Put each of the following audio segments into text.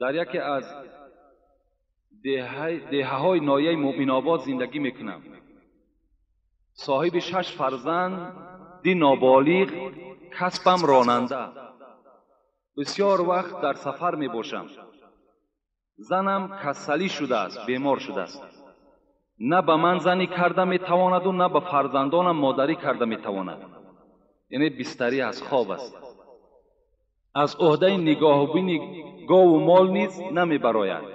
Дар яке аз деҳаҳои ноҳияи Муъминобод зиндагӣ мекунам. Соҳиби 6 фарзанди ноболиғ, касбам ронанда. Бисёр вақт дар сафар мебошам. Занам касалӣ шудааст, бемор шудааст. На ба ман занӣ карда метавонаду, на ба фарзандонам модарӣ карда метавонад. Яъне бистарӣ аст, хоб аст. Аз ӯҳдаи нигоҳубини гову мол низ намебарояд.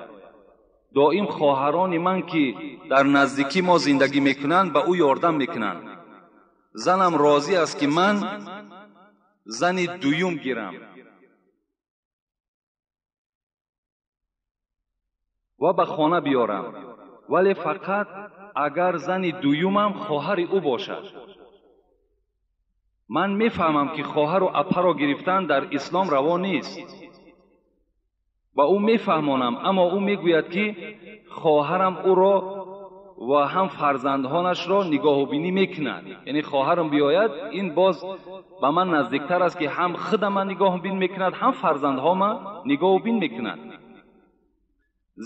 Доим хоҳарони ман, ки дар наздикӣ мо зиндагӣ мекунанд, ба ӯ ёрдам мекунанд. Занам розӣ аст, ки ман зани дуюм гирам ва ба хона биёрам, вале фақат агар зани дуюмам хоҳари ӯ бошад. Ман мефаҳмам, ки хоҳару апаро гирифтан дар ислом раво нест. Ба ӯ мефаҳмонам, аммо ӯ мегӯяд, ки хоҳарам ӯро ва ҳам фарзандҳонашро нигоҳубинӣ мекунад. Яъне хоҳарам биёяд, ин боз ба ман наздиктар аст, ки ҳам худама нигоҳубин мекунад, ҳам фарзандҳома нигоҳубин мекунад.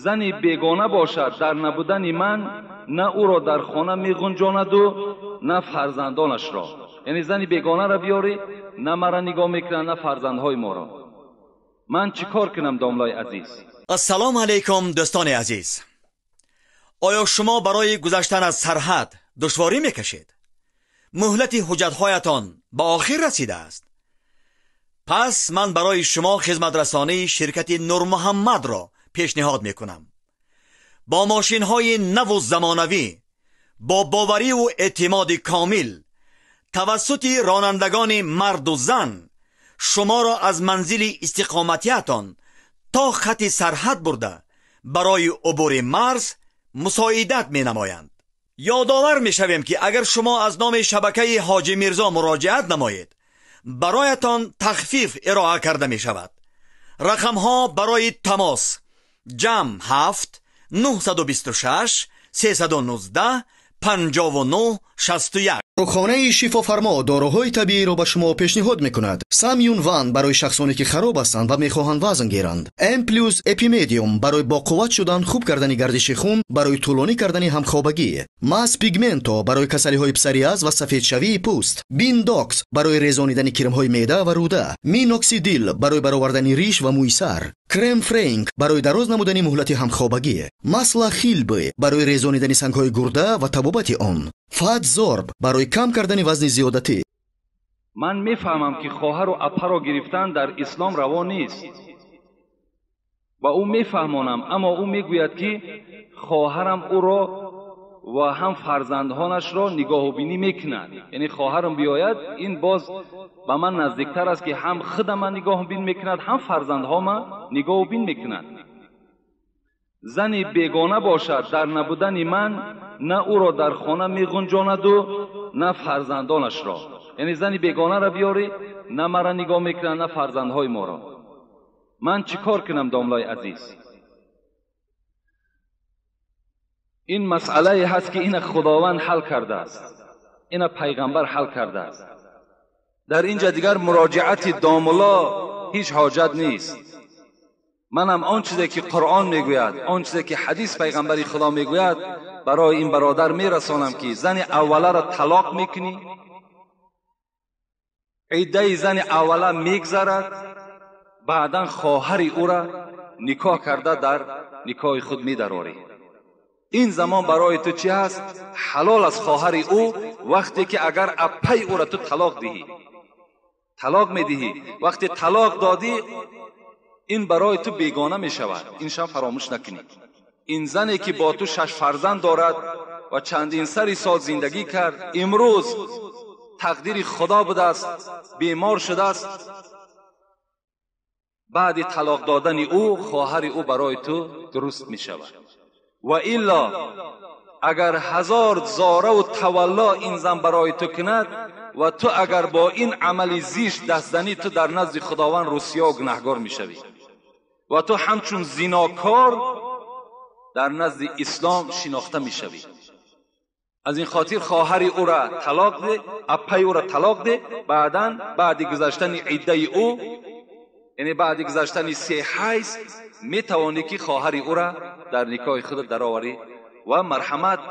Зани бегона бошад, дар набудани ман на ӯро дар хона меғунҷонаду, на фарзандонашро. Яъне зани бегонаро биёрӣ, на мара нигоҳ мекунад, на фарзандҳои моро. Ман чӣ кор кунам, домлаи азиз? Ассалому алайкум, дӯстони азиз. Оё шумо барои гузаштан аз сарҳад душворӣ мекашед? Муҳлати ҳуҷҷатҳоятон ба охир расидааст. Пас ман барои шумо хизматрасонии ширкати Нурмуҳаммадро пешниҳод мекунам. Бо мошинҳои наву замонавӣ, бо бовариву эътимоди комил, тавассути ронандагони марду зан шуморо аз манзили истиқоматиятон то хати сарҳад бурда барои убури марз мусоидат менамоянд. Ёдовар мешавем, ки агар шумо аз номи шабакаи Ҳоҷи Мирзо муроҷиат намоед, бароятон тахфиф ироа карда мешавад. Рақамҳо барои тамос: ҷамъ 7 926 319 59 61. Рухонаи шифофармо доруҳои табииро ба шумо пешниҳод мекунад. Самюн Ван барои шахсоне, ки хароб ҳастанд ва мехоҳанд вазн гиранд. М плюс Эпимедиум барои боқувват шудан, хуб кардани гардиши хун, барои тӯлонӣ кардани ҳамхобагӣ. Мас Пигменто барои касалиҳои псориаз ва сафедшавии пӯст. Биндокс барои резонидани кирмҳои меъда ва рӯда. Миноксидил барои баровардани риш ва мӯи сар. Крем Френк барои дароз намудани муҳлати ҳамхобагӣ. Масла Хилбе барои резонидани сангҳои гурда ва табобати он. Фатзорб барои кам кардани вазни зиёдатӣ. Ман мефаҳмам, ки хоҳару апаро гирифтан дар ислом раво нест. Ба ӯ мефаҳмонам, аммо ӯ мегӯяд, ки хоҳарам ӯро ва ҳам фарзандҳонашро нигоҳубинӣ мекунад. Яъне хоҳарам биёяд, ин боз ба ман наздиктар аст, ки ҳам худама нигоҳубин мекунад, ҳам фарзандҳома нигоҳубин мекунад. Зани бегона бошад, дар набудани ман на ӯро дар хона меғунҷонаду, на фарзандонашро. Яъне зани бегонаро биёрӣ, на мара нигоҳ мекунад, на фарзандҳои моро. Ман чӣ кор кунам, домлаи азиз? Ин масъалае ҳаст, ки ина Худованд ҳал кардааст, ина пайғамбар ҳал кардааст. Дар инҷа дигар муроҷиати домло ҳеҷ ҳоҷат нест. Манам он чизе ки Қуръон мегӯяд, он чизе ки ҳадис пайғамбари Худо мегӯяд, барои ин бародар мерасонам, ки зани авваларо талоқ мекунӣ, иддаи зани аввала мегзарад, баъдан хоҳари ӯра никоҳ карда дар никоҳи худ медарорӣ. Ин замон барои ту чӣ ҳаст? Ҳалол аст хоҳари ӯ, вақте ки агар аппаи ӯра ту талоқ диҳӣ, талоқ медиҳӣ. Вақте талоқ додӣ, ин барои ту бегона мешавад. Ин шаб фаромӯш накунӣ. Ин зане ки бо ту 6 фарзанд дорад ва чандин сари сол зиндагӣ кард, имрӯз тақдири Худо будааст, бемор шудааст. Баъди талоқ додани ӯ хоҳари ӯ барои ту дуруст мешавад. Ва илло агар 1000 зораву тавалло ин зан барои ту кунад ва ту агар бо ин амали зишт даст занӣ, ту дар назди Худованд русиё гунаҳгор мешавӣ ва ту ҳамчун зинокор дар назди ислом шинохта мешавӣ. Аз ин хотир хоҳари ӯра талоқ де, аппаи ӯра талоқ де, баъдан баъди гузаштани иддаи ӯ, яъне баъди гузаштани 3 ҳайз, метавонӣ ки хоҳари ӯра дар никоҳи худат дароварӣ ва марҳамат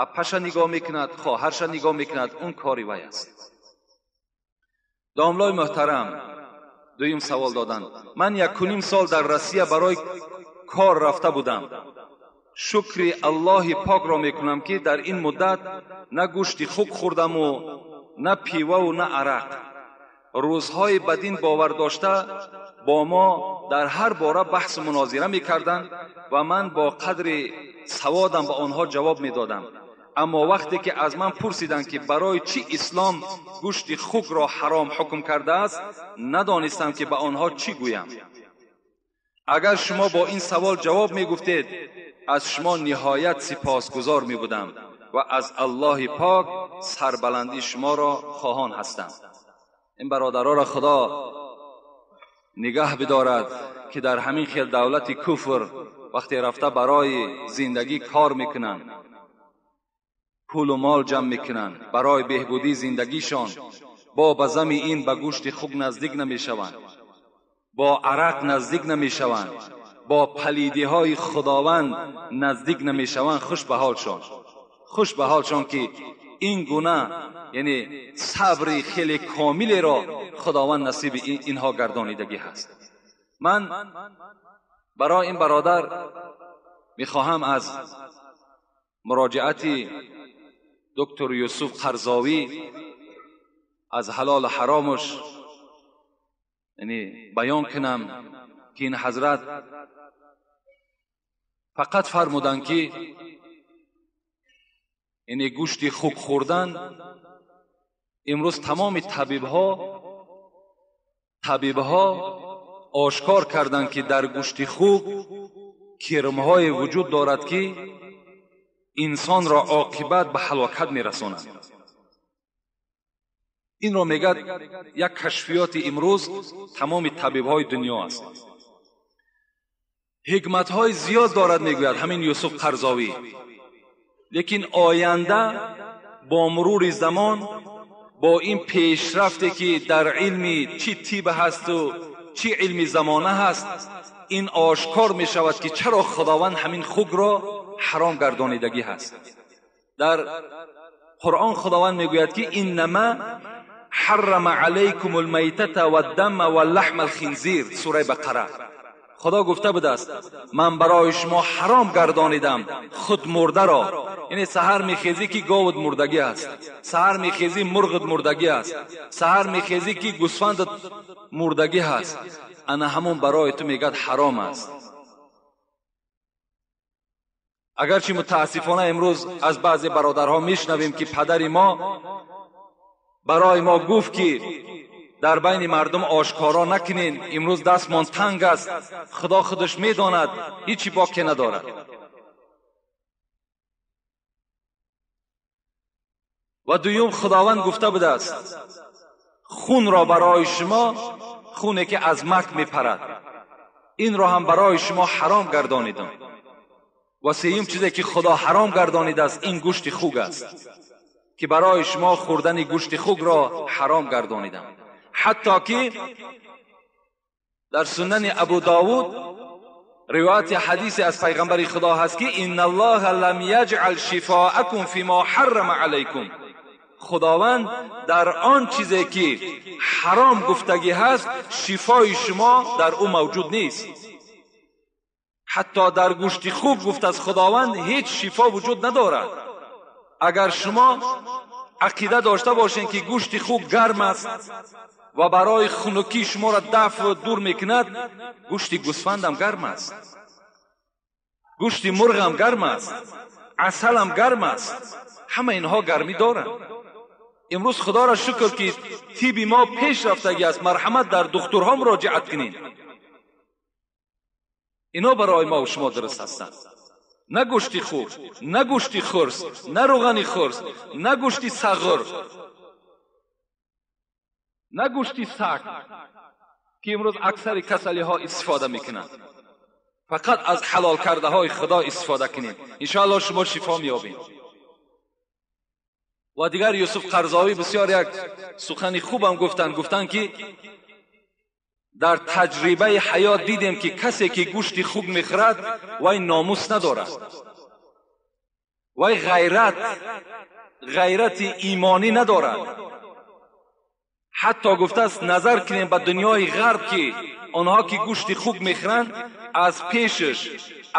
апаша нигоҳ мекунад, хоҳарша нигоҳ мекунад, он кори вай аст. Домлои муҳтарам, дуюм савол доданд. Ман 1.5 сол дар Россия барои кор рафта будам. Шукри Аллоҳи покро мекунам, ки дар ин муддат на гӯшти хук хӯрдаму на пиваву на арақ. Рӯзҳои ба дин бовар дошта бо мо дар ҳар бора баҳсу мунозира мекарданд ва ман бо қадри саводам ба онҳо ҷавоб медодам. Аммо вақте ки аз ман пурсиданд, ки барои чӣ ислом гӯшти хукро ҳаром ҳукм кардааст, надонистам, ки ба онҳо чӣ гӯям. Агар шумо бо ин савол ҷавоб мегуфтед, аз шумо ниҳоят сипосгузор мебудам ва аз Аллоҳи пок сарбаландии шуморо хоҳон ҳастам. Ин бародароро Худо нигаҳ бидорад, ки дар ҳамин хел давлати куфр вақте рафта барои зиндагӣ кор мекунанд, пулу мол ҷамъ мекунанд барои беҳбудии зиндагишон, бо ба зами ин ба гӯшти хук наздик намешаванд, бо арақ наздик намешаванд, бо палидиҳои Худованд наздик намешаванд. Хуш ба ҳолшон, хуш ба ҳолшон, ки ин гуна яъне сабри хеле комилеро Худованд насиби инҳо гардонидагӣ ҳаст. Ман барои ин бародар мехоҳам аз муроҷиати доктор Юсуф Қарзовӣ аз ҳалолу ҳаромаш яъне баён кунам, ки ин ҳазрат фақат фармуданд, ки яъне гӯшти хук хӯрдан имрӯз тамоми табибҳо ошкор карданд, ки дар гӯшти хук кирмҳое вуҷуд дорад, ки инсонро оқибат ба ҳалокат мерасонад. Инро мегӯяд як кашфиёти имрӯз тамоми табибҳои дунё аст. Ҳикматҳои зиёд дорад, мегӯяд ҳамин Юсуф Қарзовӣ. Лекин оянда бо мурури замон, бо ин пешрафте ки дар илми чӣ тиб ҳасту чӣ илми замона ҳаст, ин ошкор мешавад, ки чаро Худованд ҳамин хукро ҳаром гардонидагӣ ҳаст. Дар Қуръон Худованд мегӯяд, ки иннама ҳаррама алайкум алмайтата ваддама валлаҳма алхинзир, сураи Бақара. Худо гуфта будааст, ман барои шумо ҳаром гардонидам худ мурдаро. Яъне саҳар мехезӣ, ки говат мурдагӣ аст, саҳар мехезӣ мурғат мурдагӣ аст, саҳар мехезӣ, ки гӯсфандат мурдагӣ ҳаст. Ана ҳамон барои ту мегӯяд ҳаром аст. Агарчи мутаассифона имрӯз аз баъзе бародарҳо мешунавем, ки падари мо барои мо гуфт, ки дар байни мардум ошкоро накунен, имрӯз дастмон танг аст, Худо худаш медонад, ҳечи боке надорад. Ва дуюм Худованд гуфта будааст, хунро барои шумо, хуне ки аз мак мепарад, инро ҳам барои шумо ҳаром гардонидам. Ва сеюм чизе ки Худо ҳаром гардонидааст, ин гӯшти хук аст, ки барои шумо хӯрдани гӯшти хукро ҳаром гардонидам. Ҳатто ки дар сунани Абу Довуд ривояти ҳадисе аз пайғамбари Худо ҳаст, ки инна Аллоҳа лам яҷъал шифоакум фима ҳаррама алайкум. Худованд дар он чизе ки ҳаром гуфтагӣ ҳаст, шифои шумо дар ӯ мавҷуд нест. Ҳатто дар гӯшти хук гуфт аз Худованд ҳеҷ шифо вуҷуд надорад. Агар шумо ақида дошта бошед, ки гӯшти хук гарм аст ва барои хунукӣ шуморо дафъ дур мекунад, гӯшти гӯсфандам гарм аст, гӯшти мурғам гарм аст, асалам гарм аст, ҳама инҳо гармӣ доранд. Имрӯз Худоро шукр, ки тиби мо пеш рафтагӣ аст. Марҳамат дар духтурҳо муроҷиат кунед. Ино барои мо шумо дуруст ҳастанд. На гӯшти хук, на гӯшти хурс, на рӯғани хурс, на гӯшти сағр, на гӯшти саг, ки имрӯз аксари касалиҳо истифода мекунанд. Фақат аз ҳалол кардаҳои Худо истифода кунед, иншоаллоҳ шумо шифо меёбед. Ва дигар Юсуф Қарзовӣ бисёр як сухани хубам гуфтанд. Гуфтанд, ки Дар таҷрибаи ҳаёт дидем ки касе ки гӯшти хук мехӯрад, вай номус надорад, вай ғайрати имонӣ надорад. Ҳатто гуфтааст назар кунем ба дунёи ғарб ки онҳо ки гӯшти хук мехӯранд, аз пешаш,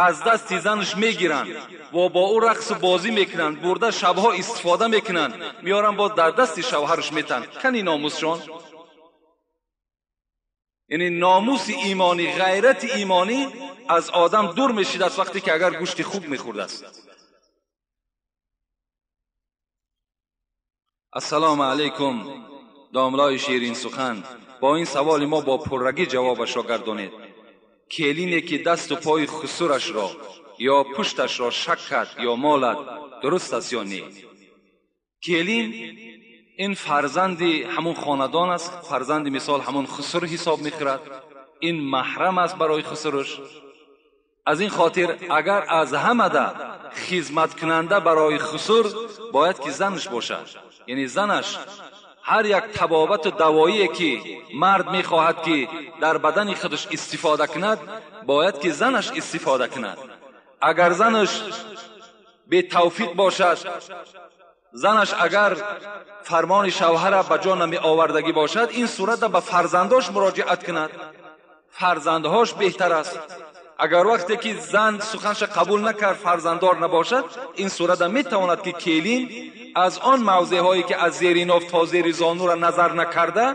аз дасти занаш мегиранд ва бо ӯ рақсу бозӣ мекунанд, бурда шабҳо истифода мекунанд, меоранд боз дар дасти шавҳараш метанд. Кани номусшон? Яъне номуси имонӣ, ғайрати имонӣ аз одам дур мешидааст вақте ки агар гӯшти хук мехӯрдааст. Ассалому алайкум, домлои ширин сухан. Бо ин саволи мо бо пуррагӣ ҷавобашро гардонед. Келине ки дасту пои хусурашро ё пушташро шак кард ё молад, дуруст аст ё не? Келин ин фарзанди ҳамун хонадон аст, фарзанди мисол ҳамун хусур ҳисоб мехӯрад, ин маҳрам аст барои хусураш. Аз ин хотир агар аз ҳамада хизматкунанда барои хусур бояд ки занаш бошад. Яъне занаш ҳар як табобату давоие ки мард мехоҳад ки дар бадани худаш истифода кунад, бояд ки занаш истифода кунад. Агар занаш бетавфиқ бошад, занаш агар фармони шавҳара ба ҷо намеовардагӣ бошад, ин сурата ба фарзандош муроҷиат кунад. Фарзандҳош беҳтар аст. Агар вақте ки зан суханша қабул накард, фарзанддор набошад, ин сурата метавонад ки келин аз он мавзеъҳое ки аз зери ноф то зери зонура назар накарда,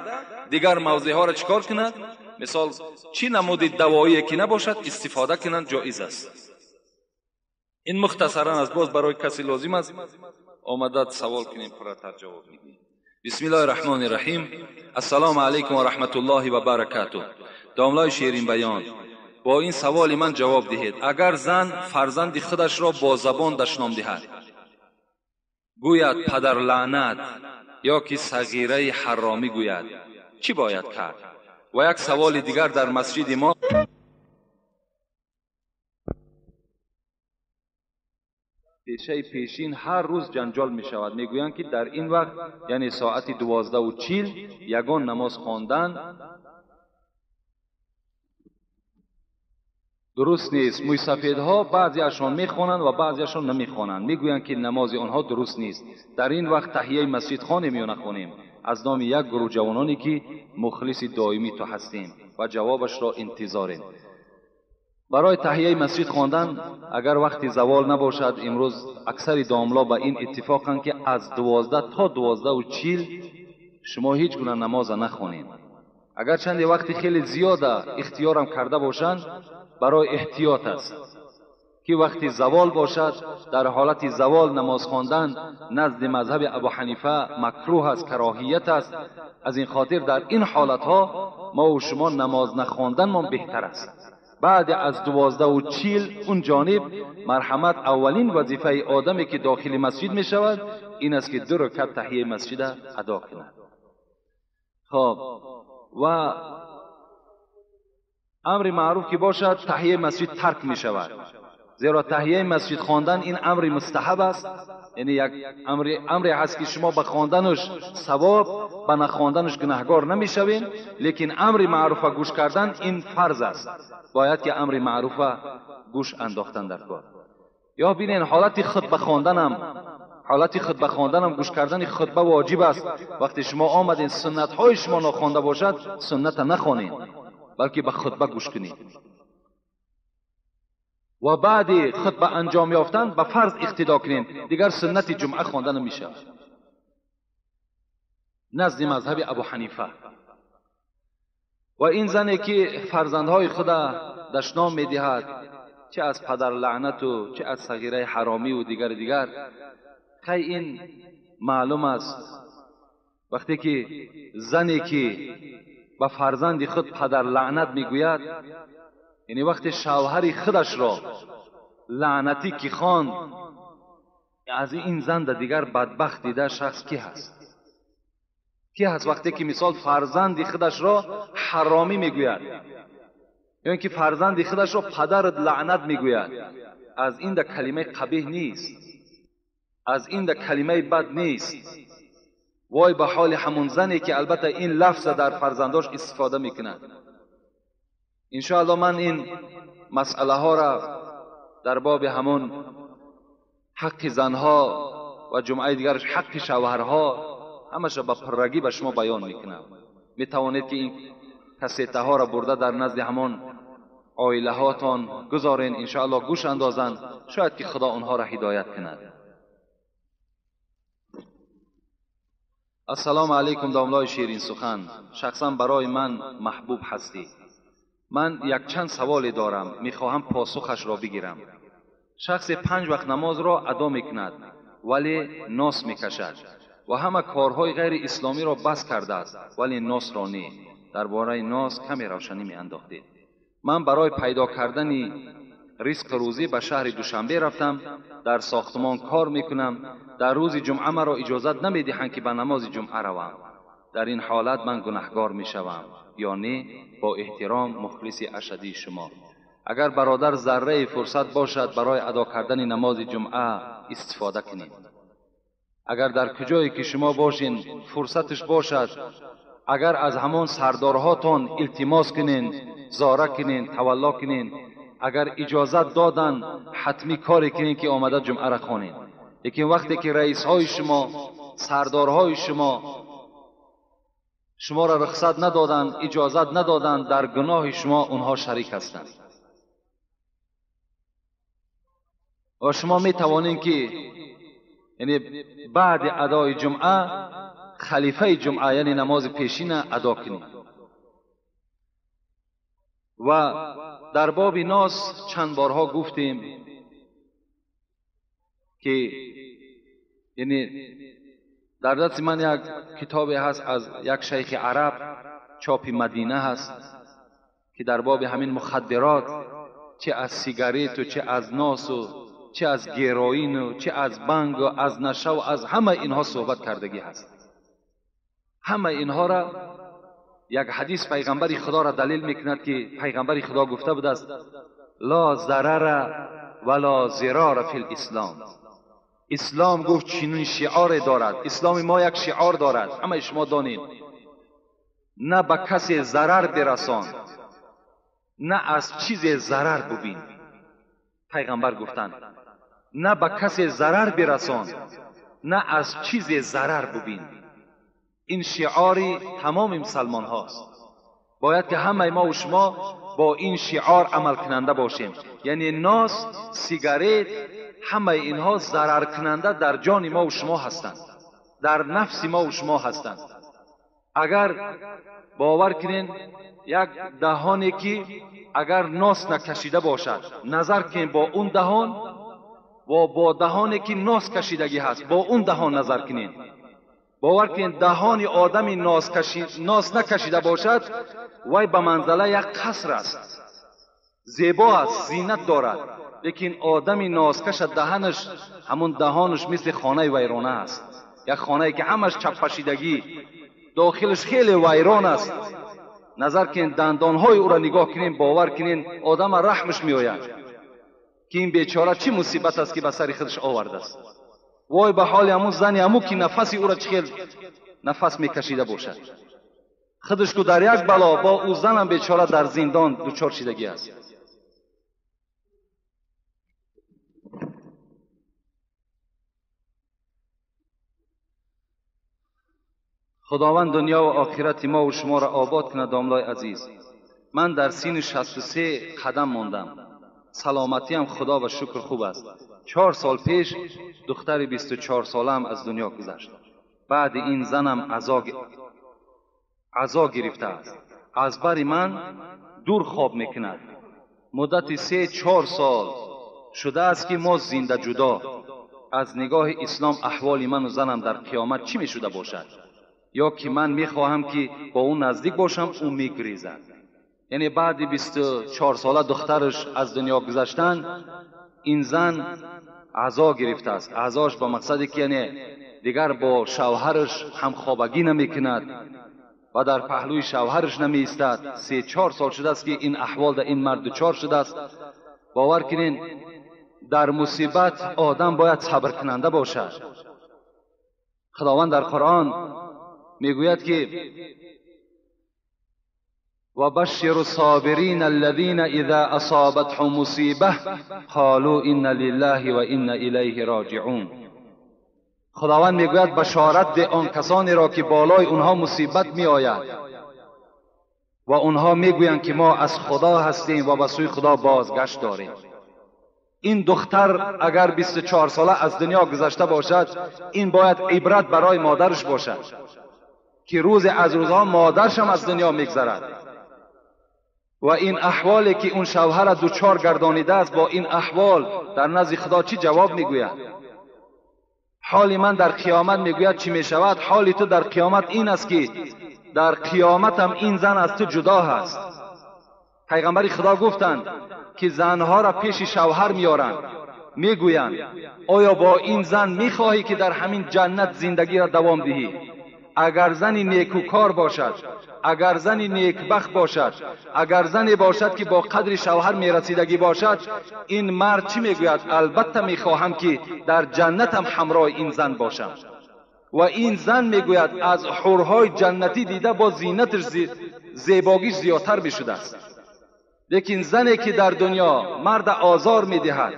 дигар мавзеъҳоро чӣ кор кунад? Мисол, чӣ намуди давоие ки набошад, истифода кунанд, ҷоиз аст. Ин мухтасаран аст, боз барои касе лозим аст омадад савол кунем, пурратар ҷавоб медиҳем. Бисмиллоҳи раҳмони раҳим. Ассалому алайкум ва раҳматуллоҳи ва баракатуҳ. Домлои ширин баён, бо ин саволи ман ҷавоб диҳед. Агар зан фарзанди худашро бо забон дашном диҳад, гӯяд падар лаънат ё ки сағираи ҳаромӣ гӯяд, чӣ бояд кард? Ва як саволи дигар, дар масҷиди мо пешаи пешин ҳар рӯз ҷанҷол мешавад. Мегӯянд ки дар ин вақт, яъне соати 12:40, ягон намоз хондан дуруст нест. Мӯйсафедҳо баъзеашон мехонанд ва баъзеашон намехонанд. Мегӯянд ки намози онҳо дуруст нест. Дар ин вақт таҳияи масҷид хонем ё нахонем? Аз номи як гурӯҳ ҷавононе ки мухлиси доимӣ ту ҳастем ва ҷавобашро интизорем. Барои таҳияи масҷид хондан агар вақти завол набошад, имрӯз аксари домло ба ин иттифоқанд ки аз 12 то 12:40 шумо ҳеҷ гуна намоза нахонед. Агар чанде вақти хеле зиёда ихтиёрам карда бошанд, барои эҳтиёт аст ки вақти завол бошад, дар ҳолати завол намоз хондан назди мазҳаби Абу Ҳанифа макрӯҳ аст, кароҳият аст. Аз ин хотир дар ин ҳолатҳо мо ва шумо намоз нахонданмон беҳтар аст. Баъд аз 12:40 он ҷониб марҳамат, аввалин вазифаи одаме ки дохили масҷид мешавад ин аст ки 2 ракат таҳияи масҷида адо кунад. Хоб, ва амри маъруф ки бошад, таҳияи масҷид тарк мешавад. Зеро таҳияи масҷид хондан ин амри мустаҳаб аст, яъне як амре ҳаст ки шумо ба хонданаш савоб, ба нахонданаш гунаҳгор намешавед, лекин амри маъруфа гӯш кардан ин фарз аст. Бояд ки амри маъруфа гӯш андохтан дар кор. Ё бинен ҳолати хутба хонданам, ҳолати хутба хонданам гӯш кардани хутба воҷиб аст. Вақте шумо омадед суннатҳои шумо нохонда бошад, сунната нахонед, балки ба хутба гӯш кунед. Ва баъди хутба анҷом ёфтан ба фарз иқтидо кунед, дигар суннати ҷумъа хонда намешавад назди мазҳаби Абу Ҳанифа. Ва ин зане ки фарзандҳои худа дашном медиҳад, чӣ аз падар лаънату чӣ аз сағираи ҳаромиву дигари дигар, хай ин маълум аст. Вақте ки зане ки ба фарзанди худ падар лаънат мегӯяд, яъне вақте шавҳари худашро лаънатӣ ки хонд, аз ин зан да дигар бадбахт дида шахс ки ҳаст? Ки ҳаст вақте ки мисол фарзанди худашро ҳаромӣ мегӯяд ё ин ки фарзанди худашро падарат лаънат мегӯяд? Аз ин да калимаи қабеҳ нест, аз ин да калимаи бад нест. Вой ба ҳоли ҳамон зане ки албатта ин лафза дар фарзандош истифода мекунад. Иншоаллоҳ ман ин масъалаҳоро дар боби ҳамон ҳаққи занҳо ва ҷумъаи дигараш ҳаққи шавҳарҳо ҳамаша ба пуррагӣ ба шумо баён мекунам. Метавонед ки ин кассетаҳоро бурда дар назди ҳамон оилаҳотон гузорен, иншоаллоҳ гӯш андозанд, шояд ки худо онҳоро ҳидоят кунад. Ассалому алайкум домлои ширин сухан, шахсан барои ман маҳбуб ҳастӣ. Ман якчанд саволе дорам, мехоҳам посухашро бигирам. Шахсе 5 вақт намозро адо мекунад, вале нос мекашад ва ҳама корҳои ғайриисломиро бас кардааст, вале носро не. Дар бораи нос каме равшанӣ меандохтед. Ман барои пайдо кардани ризқу рӯзӣ ба шаҳри Душанбе рафтам, дар сохтмон кор мекунам. Дар рӯзи ҷумъа маро иҷозат намедиҳанд ки ба намози ҷумъа равам. Дар ин ҳолат ман гунаҳгор мешавам ё не? Бо эҳтиром, мухлиси ашадии шумо. Агар бародар зарраи фурсат бошад барои адо кардани намози ҷумъа истифода кунед. Агар дар куҷое ки шумо бошин фурсаташ бошад, агар аз ҳамон сардорҳотон илтимос кунен, зора кунен, тавалло кунен, агар иҷозат додан ҳатмӣ коре кунен ки омада ҷумъаро хонед. Лекин вақте ки раисҳои шумо, сардорҳои шумо шуморо рухсат надоданд, иҷозат надоданд, дар гуноҳи шумо онҳо шарик ҳастанд. Ва шумо метавонед ки яъне баъди адои ҷумъа халифаи ҷумъа яъне намози пешина адо кунед. Ва дар боби нос чанд борҳо гуфтем ки яъне дар дасти ман як китобе ҳаст аз як шайхи араб, чопи Мадина ҳаст, ки дар боби ҳамин мухаддирот, чӣ аз сигарету чӣ аз носу чӣ аз героину чӣ аз бангу аз нашаву аз ҳама инҳо суҳбат кардагӣ ҳаст. Ҳама инҳоро як ҳадис пайғамбари худоро далел мекунад ки пайғамбари худо гуфта будааст: ла зарара вала зирора фил ислом. Ислом гуфт чунин шиоре дорад. Исломи мо як шиор дорад, ҳамаи шумо донед: на ба касе зарар бирасон, на аз чизе зарар бубин. Пайғамбар гуфтанд: на ба касе зарар бирасон, на аз чизе зарар бубин. Ин шиори тамоми мусалмон ҳост. Бояд ки ҳамаи мо ва шумо бо ин шиор амалкунанда бошем. Яъне нос, сигарет, ҳамаи инҳо зараркунанда дар ҷони мо ва шумо ҳастанд, дар нафси мо ва шумо ҳастанд. Агар бовар кунед, як даҳоне ки агар нос накашида бошад, назар кунед бо он даҳон ва бо даҳоне ки нос кашидагӣ ҳаст, бо он даҳон назар кунед. Бовар кунед, даҳони одами нос накашида бошад, вай ба манзала як қаср аст, зебо аст, зинат дорад. Лекин одами носкаша даҳанаш, ҳамон даҳонаш мисли хонаи вайрона аст. Як хонае ки ҳамаш чаппашидагӣ, дохилаш хеле вайрон аст. Назар кунед, дандонҳои ӯро нигоҳ кунед, бовар кунед, одама раҳмаш меояд ки ин бечора чӣ мусибат аст ки ба сари худаш овардааст. Вой ба ҳоли ҳамун зани ҳамун ки нафаси ӯро чӣ хел нафас мекашида бошад. Худаш ку дар як бало, бо ӯ занам бечора дар зиндон дучор шидагӣ аст. Худованд дунё ва охирати мо ва шуморо обод кунад. Домлои азиз, ман дар синни 63 қадам мондам. Саломатиам худо ба шукр хуб аст. 4 сол пеш духтари 24 солаам аз дунё гузашт. Баъди ин занам азо гирифтааст. Аз бари ман дур хоб мекунад. Муддати 3-4 сол шудааст ки мо зинда ҷудо. Аз нигоҳи ислом аҳволи ману занам дар қиёмат чӣ мешуда бошад? Ё ки ман мехоҳам ки бо ӯ наздик бошам, ӯ мегрезад. Яъне баъди 24 сола духтараш аз дунё гузаштан, ин зан азо гирифтааст. Азош ба мақсаде ки яъне дигар бо шавҳараш ҳамхобагӣ намекунад ва дар паҳлӯи шавҳараш намеистад. 3-4 сол шудааст ки ин аҳвол дар ин мард дучор шудааст. Бовар кунед, дар мусибат одам бояд сабркунанда бошад. Худованд дар Қуръон мегӯяд ки وبشر الصابرین الذین اذا اصابتهم مصیبه قالوا انا لله وانا الیه راجعون. خداوند میگوید بشارت ده آن کسانی را که بالای اونها مصیبت میآید و اونها میگویند که ما از خدا هستیم و به سوی خدا بازگشت داریم. این دختر اگر 24 ساله از دنیا گذشته باشد، این باید عبرت برای مادرش باشد که روز از روزها مادرش هم از دنیا میگذرد و این احوالی که اون شوهر دوچار گردانیده است، با این احوال در نزد خدا چی جواب میگوید؟ حال من در قیامت میگوید چی میشود؟ حال تو در قیامت این است که در قیامت هم این زن از تو جدا هست. پیغمبر خدا گفتند که زنها را پیش شوهر میارند، میگویند آیا با این زن میخواهی که در همین جنت زندگی را دوام دهی؟ اگر زنی نیکوکار باشد، اگر زنی نیکبخت باشد، اگر زنی باشد که با قدر شوهر میرسیدگی باشد، این مرد چی میگوید؟ البته میخواهم که در جنتم همراه این زن باشم. و این زن میگوید از حورهای جنتی دیده با زینتش زیباگیش زیادتر میشده است. لیکن زنی که در دنیا مرد آزار میدهد،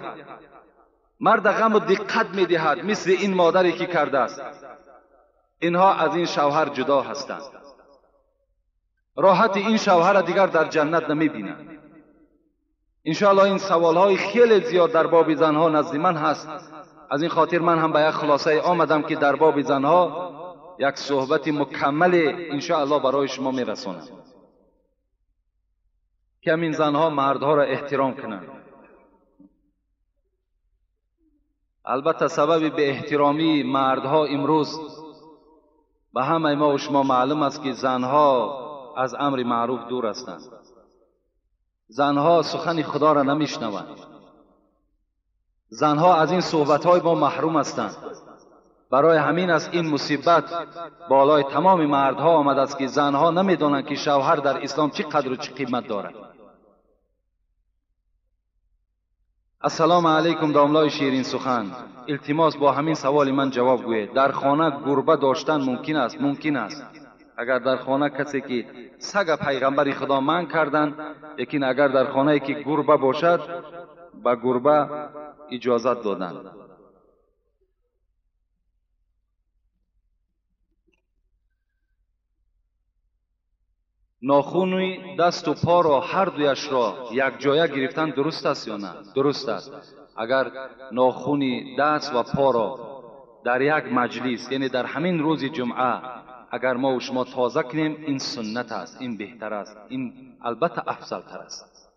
مرد غم و دقت میدهد، مثل این مادری که کرده است، اینها از این شوهر جدا هستند. راحت این شوهر دیگر در جنت نمیبینند. انشاءالله این سوالهای خیلی زیاد در باب زنها نزد من هست. از این خاطر من هم به یک خلاصه آمدم که در باب زنها یک صحبت مکمل انشاءالله برای شما میرسانم که همین زنها مردها را احترام کنند. البته سبب به احترامی مردها امروز به همه ما و شما معلوم است که زنها از امر معروف دور هستند. زنها سخن خدا را نمیشنوند. زنها از این صحبت‌های ما محروم هستند. برای همین است این مصیبت بالای تمام مردها آمده است که زنها نمیدانند که شوهر در اسلام چه قدر و چه قیمت دارد. السلام علیکم داملای شیرین سخن. التماس با همین سوال من جواب گوید. در خانه گربه داشتن ممکن است؟ ممکن است. اگر در خانه کسی که سگ پیغمبر خدا من کردن، لیکن اگر در خانه که گربه باشد به گربه اجازت دادن. ناخونی دست و پا را هر دویش را یک جایه گرفتن درست است یا نه؟ درست است. اگر ناخونی دست و پا را در یک مجلس، یعنی در همین روز جمعه، اگر ما و شما تازه کنیم، این سنت است، این بهتر است، این البته افضل تر است.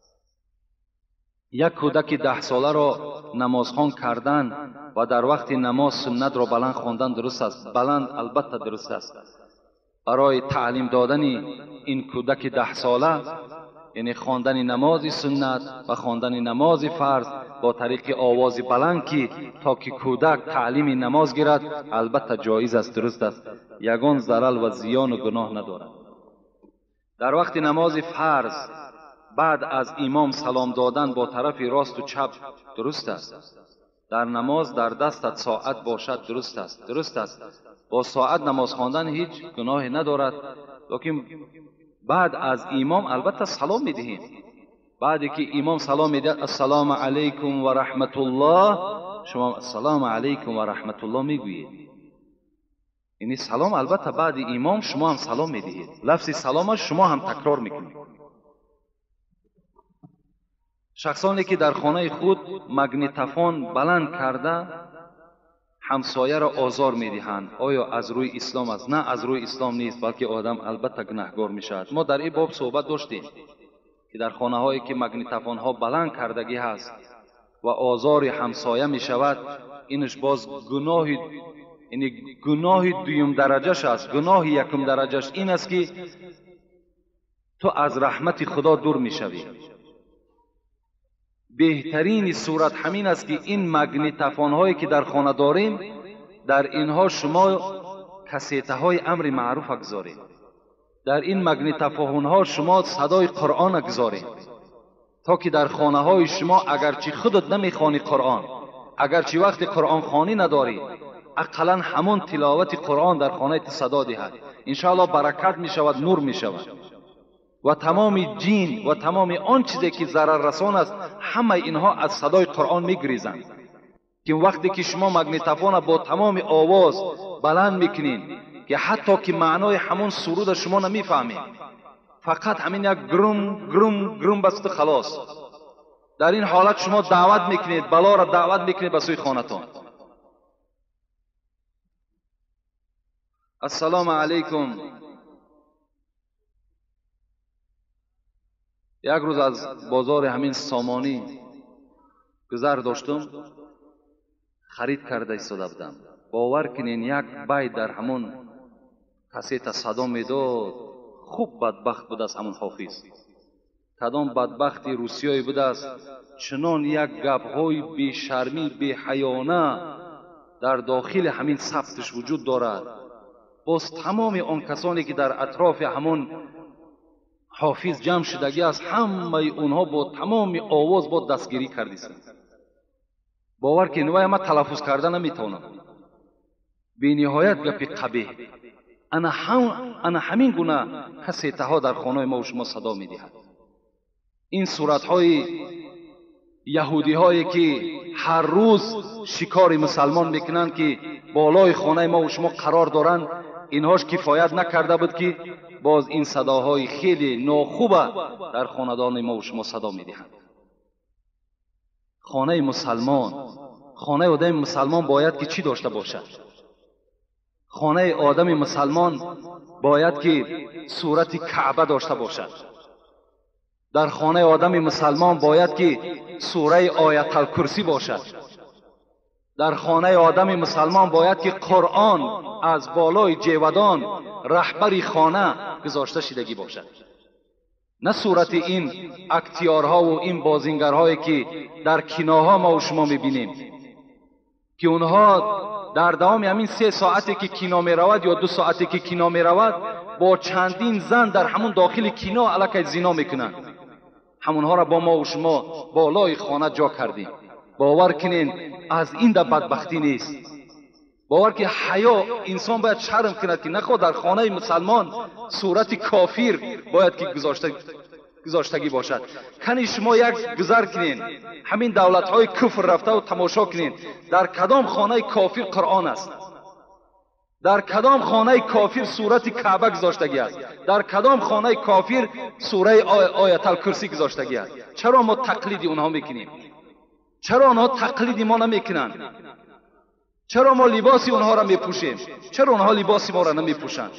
یک کودک 10 ساله را نمازخوان کردن و در وقت نماز سنت را بلند خواندن درست است؟ بلند البته درست است. برای تعلیم دادن این کودک 10 ساله، یعنی خواندن نماز سنت و خواندن نماز فرض با طریق آواز بلند که تا که کودک تعلیم نماز گیرد، البته جایز است، درست است، یگان ضرر و زیان و گناه ندارد. در وقت نماز فرض بعد از امام سلام دادن با طرف راست و چپ درست است. در نماز در دستت ساعت باشد درست است، درست است. با ساعت نماز خواندن هیچ گناهی ندارد، لیکن بعد از امام البته سلام میدهیم. بعدی که امام سلام میدهد السلام علیکم و رحمت الله، شما السلام علیکم و رحمت الله میگویید. یعنی سلام البته بعد امام شما هم سلام میدهید، لفظ سلام شما هم تکرار میکنید. شخصانی که در خانه خود مگنتافون بلند کرده همسایه را آزار میدهند، آیا از روی اسلام است؟ نه، از روی اسلام نیست، بلکه آدم البته گناهگار میشود. ما در این باب صحبت داشتیم که در خانه هایی که مگنتافون ها بلند کردگی هست و آزار همسایه میشود، اینش باز گناه، یعنی گناه دویم درجهش است. گناه یکم درجهش این است که تو از رحمت خدا دور میشوی. بهترین صورت همین است که این مگنتافون هایی که در خانه داریم، در اینها شما کسیته های امر معروف اگذارید، در این مگنتافون ها شما صدای قرآن اگذارید، تا که در خانه های شما اگرچه خودت نمیخوانی قرآن، اگرچه وقت قرآن خوانی نداری، اقلا همون تلاوت قرآن در خانه ت صدا دهد، انشاءالله برکت میشود، نور میشود. و و تمام جین و تمام آن چیزی که ضرر رسان است، همه اینها از صدای قرآن میگریزند. که وقتی که شما مگنیتوفون با تمام آواز بلند میکنین که حتی که معنای همون سرود شما نمیفهمید، فقط همین یک گرم گرم گرم بست خلاص. در این حالت شما دعوت میکنید، بلا را دعوت میکنید به سوی خانه‌تان. السلام علیکم. یک روز از بازار همین سامانی گذر داشتم، خرید کرده ایستاده بودم. باور کنین یک بای در همون کسیت صدا میداد. خوب بدبخت بود از همون حافظ، کدام بدبختی روسیایی بود است، چنان یک گپهای بیشرمی بیحیانه در داخل همین ثبتش وجود دارد. باز تمام آن کسانی که در اطراف همون حافظ جمع شدگی است، همه اونها با تمام آواز با دستگیری کردیستند. باور که نوای ما تلفظ کرده نمیتونم. بی نهایت گپی قبیح. انا همین گونه کسیتها در خانه ما و شما صدا میدهد. این صورتهای یهودی هایی که هر روز شکار مسلمان میکنند که بالای خانه ما و شما قرار دارند، اینهاش کفایت نکرده بود که باز این صداهای خیلی ناخوبه در خاندان ما و شما صدا میدهند. خانه مسلمان، خانه آدم مسلمان باید که چی داشته باشد؟ خانه آدم مسلمان باید که صورت کعبه داشته باشد. در خانه آدم مسلمان باید که سوره آیت الکرسی باشد. در خانه آدم مسلمان باید که قرآن از بالای جیودان رهبری خانه گذاشته شدگی باشد، نه صورت این اکتیارها و این بازینگرهایی که در کیناها ما و شما میبینیم که اونها در دوام همین 3 ساعتی که کینا میرود یا 2 ساعتی که کینا میرود با چندین زن در همون داخل کینا علیه زنا میکنند. همونها را با ما و شما بالای خانه جا کردیم. باور کنین از این در بدبختی نیست. باور که حیا انسان باید شرم کند که نخواه در خانه مسلمان صورت کافر باید که گذاشتگی باشد. کنی شما یک گذر کنین همین دولت های کفر رفته و تماشا کنین در کدام خانه کافر قرآن است، در کدام خانه کافر صورت کعبه گذاشتگی است، در کدام خانه کافر سوره آیت الکرسی گذاشتگی است. چرا ما تقلید اونها میکنیم؟ چرا آنها تقلید ما نمیکنند؟ چرا ما لباس اونها را میپوشیم؟ چرا اونها لباس ما را نمیپوشند؟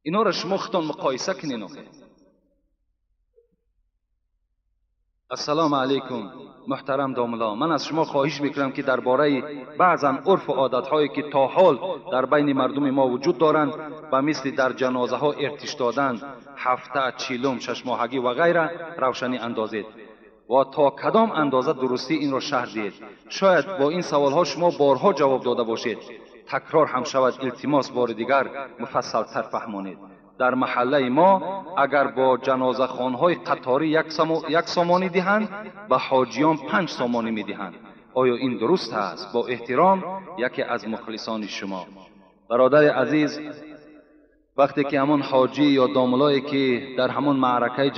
اینا را شما خودتان مقایسه کنین. السلام علیکم محترم داملا، من از شما خواهش میکنم که درباره بعضا عرف و عادتهایی که تا حال در بین مردم ما وجود دارند و مثل در جنازه ها ارتش دادن، هفته، چیلم، شش ماهگی و غیره روشنی اندازید و تا کدام اندازه درستی این را شرح دهید. شاید با این سوال ها شما بارها جواب داده باشید، تکرار هم شود، التماس بار دیگر مفصل تر فهمانید. در محله ما اگر با جنازه خانهای قطاری یک سامانی دهند، به حاجیان 5 سامانی میدهند. آیا این درست است؟ با احترام یکی از مخلصان شما. برادر عزیز، وقتی که همون حاجی یا داملایی که در همون معرکه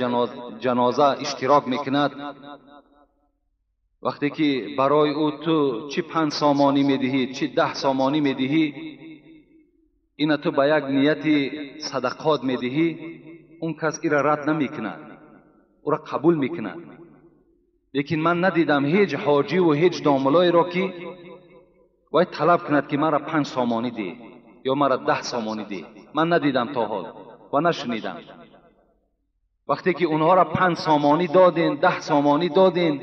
جنازه اشتراک میکند، وقتی که برای او تو چی 5 سامانی میدهی چی 10 سامانی میدهی، این تو با یک نیت صدقات میدهی، اون کس ای را رد نمیکند، او را قبول میکند. لیکن من ندیدم هیچ حاجی و هیچ داملایی را که باید طلب کند که مرا 5 سامانی ده یا مرا 10 سامانی ده. من ندیدم تا حال و نشنیدم. وقتی که اونها را 5 سامانی دادین، 10 سامانی دادین،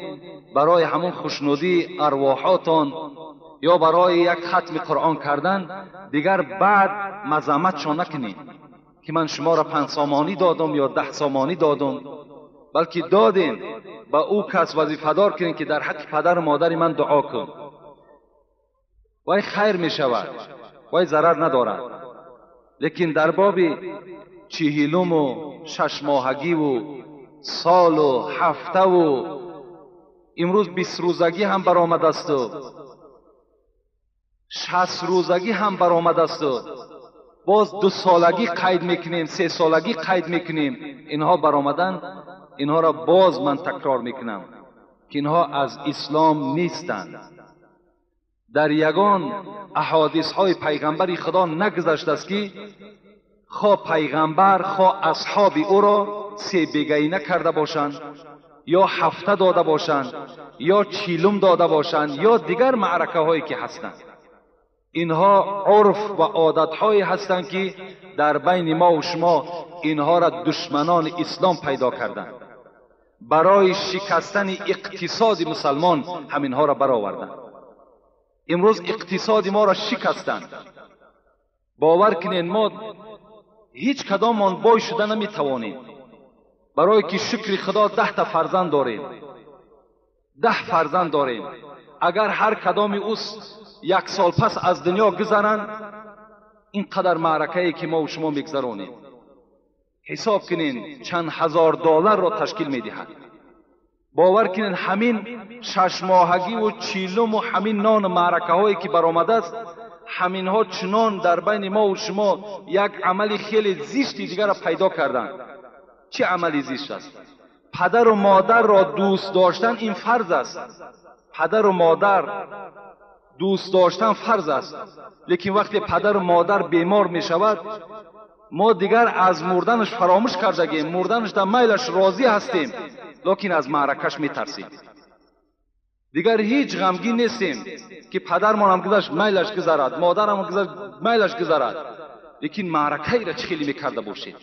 برای همون خوشنودی ارواحاتان یا برای یک ختم قرآن کردن، دیگر بعد مذمتشان نکنید که من شما را 5 سامانی دادم یا 10 سامانی دادم، بلکه دادین با او کس وظیفه دار کنین که در حق پدر و مادر من دعا کن. وای خیر می شود، وای ضرر ندارد. لیکن در باب 40 و 6 ماهگی و سال و هفته و امروز 20 روزگی هم برآمد است و 60 روزگی هم برآمد است و Боз 2 солагӣ қайд мекунем, 3 солагӣ қайд мекунем. Инҳо баромадан, инҳоро боз ман такрор мекунам ки инҳо аз ислом нестанд. Дар ягон аҳодисҳои пайғамбари Худо нагузаштааст ки хо пайғамбар хо асҳоби ӯро се бегаина карда бошанд, ё ҳафта дода бошанд, ё чилум дода бошанд, ё дигар маъракаҳое ки ҳастанд. Инҳо урф ва одатҳое ҳастанд ки дар байни мо ва шумо инҳоро душманони ислом пайдо карданд. Барои шикастани иқтисоди мусалмон ҳаминҳоро бароварданд. Имрӯз иқтисоди моро шикастанд. Бовар кунед, мо ҳеҷ кадомон бой шуда наметавонем, барое ки шукри Худо 10 та фарзанд дорем, 10 фарзанд дорем. Агар ҳар кадоми ӯ 1 сол пас аз дунё гузаранд, ин қадар маъракае ки мо ва шумо мегузаронем, ҳисоб кунед чанд ҳазор долларро ташкил медиҳад. Бовар кунед, ҳамин 6 моҳагиву чилуму ҳамин нону маъракаҳое ки баромадааст, ҳаминҳо чунон дар байни мо ва шумо як амали хеле зишти дигарро пайдо карданд. Чӣ амали зишт аст? Падару модарро дӯст доштан ин фарз аст. Падару модар дӯст доштан фарз аст. Лекин вақте падару модар бемор мешавад, мо дигар аз мурданаш фаромӯш кардагем, мурданаш дар майлаш розӣ ҳастем, лекин аз маъракаш метарсем. Дигар ҳеҷ ғамгин нестем ки падармонам гузашт, майлаш гузарад, модарам гузашт, майлаш гузарад. Лекин маъракаеро чӣ хеле мекарда бошед?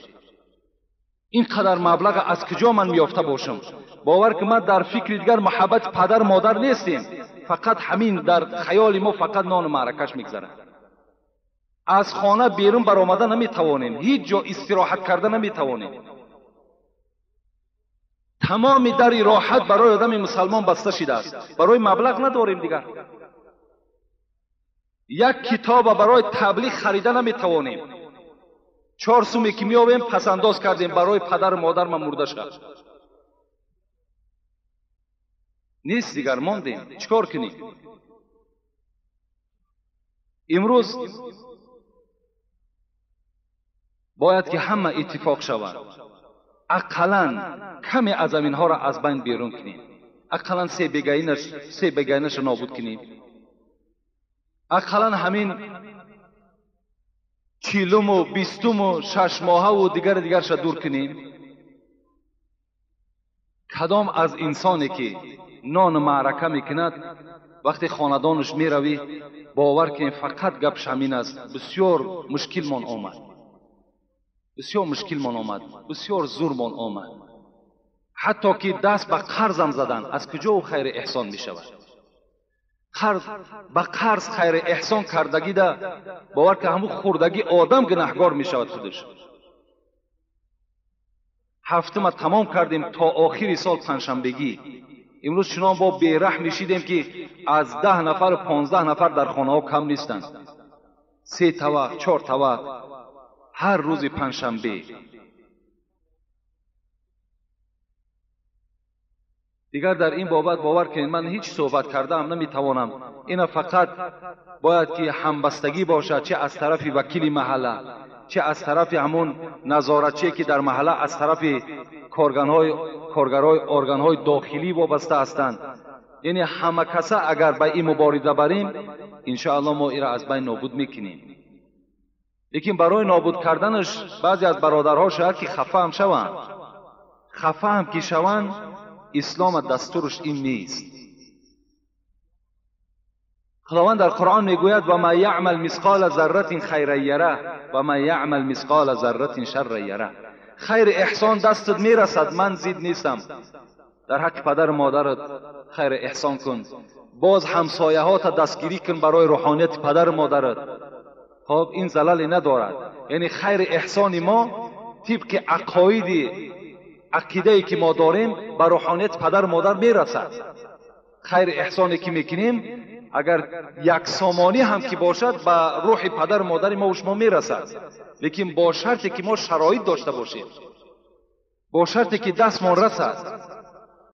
Ин қадар маблаға аз куҷо ман меёфта бошам? Бовар ки ман дар фикри дигар муҳаббати падар модар нестем, фақат ҳамин дар хаёли мо фақат нону маъракаш мегузарад. Аз хона берун баромада наметавонем, ҳеҷ ҷо истироҳат карда наметавонем. Тамоми дари роҳат барои одами мусалмон баста шидааст. Барои маблағ надорем дигар. Як китоба барои таблиғ харида наметавонем. 4 суме ки меёбем пасандоз кардем барои падару модарман мурда шуд. Нест дигар, мондем. Чӣ кор кунем? Имрӯз бояд ки ҳама иттифоқ шавад. Ақаллан каме аз аминҳоро аз байн берун кунем. Ақаллан се бегаинаша нобуд кунем. Ақаллан ҳамин чилуму бистуму 6 моҳаву дигари дигарша дур кунем. Кадом аз инсоне ки нону маърака мекунад, вақте хонадонаш меравӣ, бовар кунем фақат гапш ҳамин аст: бисёр мушкилмон омад, бисёр мушкилмон омад, бисёр зурмон омад. Ҳатто ки даст ба қарзам задан, аз куҷо ӯ хайри эҳсон мешавад? Қарз ба қарз хайри эҳсон кардагида, бовар ки ҳамун хурдагӣ одам гунаҳгор мешавад худаш. Ҳафтума тамом кардем то охири сол панҷшанбегӣ. Имрӯз чунон бо бераҳм мешидем ки аз 10 нафару 15 нафар дар хонаҳо кам нестанд. 3 тавақ, 4 тавақ ҳар рӯзи панҷшанбе. Дигар дар ин бобат бовар кунед, ман ҳеҷ суҳбат кардаам наметавонам. Ина фақат бояд ки ҳамбастагӣ бошад, чӣ аз тарафи вакили маҳалла, чӣ аз тарафи ҳамун назоратчие ки дар маҳалла аз тарафи коргарҳои органҳои дохилӣ вобаста ҳастанд. Яъне ҳама каса агар ба ин мубориза барем, иншоаллоҳ мо инро аз байн нобуд мекунем. Лекин барои нобуд карданаш баъзе аз бародарҳо шояд ки хафа ҳам шаванд. Хафа ҳам ки шаванд, ислом дастураш ин нест. Худованд дар Қуръон мегӯяд: ва ма яъмал мисқола зарратин хайран яра ва ма яъмал мисқола зарратин шарран яра. Хайри эҳсон дастат мерасад, ман зид нестам. Дар ҳаққи падару модарат хайри эҳсон кун, боз ҳамсояҳота дастгирӣ кун барои рӯҳонияти падару модарат. Хоб, ин залале надорад. Яъне хайри эҳсони мо тибқи ақоиди ақидае ки мо дорем ба рӯҳонияти падару модар мерасад. Хайри эҳсоне ки мекунем, агар як сомонӣ ҳам ки бошад, ба рӯҳи падару модари мо шумо мерасад. Лекин бо шарте ки мо шароит дошта бошем, бо шарте ки дастмон расад.